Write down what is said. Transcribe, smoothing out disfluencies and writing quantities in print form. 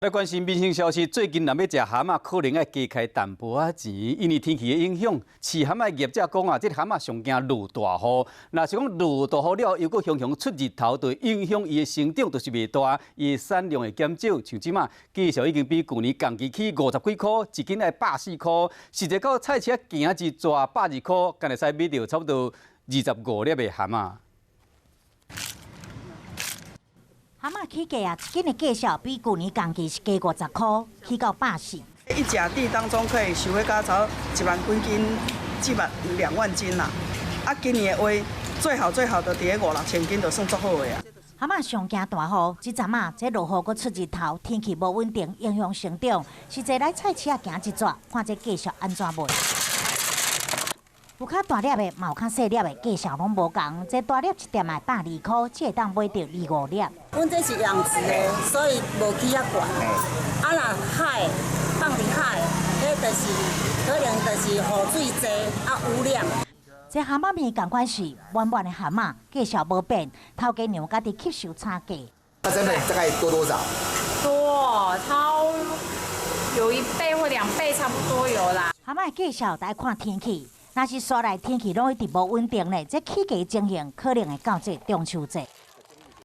來關心民生消息，最近若欲食蚶仔，可能愛加開淡薄仔錢，因為天氣的影響，飼蚶仔業者講啊，這個蚶仔上驚落大雨。若是講落大雨了，又閣雄雄出日頭，就會影響伊的成長，就是袂大，伊的產量會減少。像這馬價數已經比舊年仝期起50幾箍，一斤愛140箍，實際到菜市仔行一逝120箍，敢會使買著差不多25粒的蚶仔。蚶仔起價啊，一斤的價數比舊年仝期是加50箍，起到140。一甲地當中可以收穫到差不多1萬幾斤，基本2萬斤啦。啊，今年的話最好最好的佇咧五六千斤就算足好的啊。蚶仔上驚大雨，這陣仔這落雨閣出日頭，天氣無穩定，影響成長。實際來菜市仔行一逝，看這價數按怎賣。有較大粒的，嘛有較細粒的，價數攏無仝。這大粒一點愛120箍，只會當買著二五粒。阮這是養殖的，所以無起遐懸。啊，若海放佇海，彼就是可能就是雨水濟啊污染。這蚶仔麵仝款是滿滿的蚶仔，價數無變，頭家娘家己吸收差價。那成本大概多多少？多，超有1倍或2倍，差不多有啦。蚶仔的價數得看天氣。若是煞來天氣攏一直無穩定咧，這起價情形可能會到這中秋節。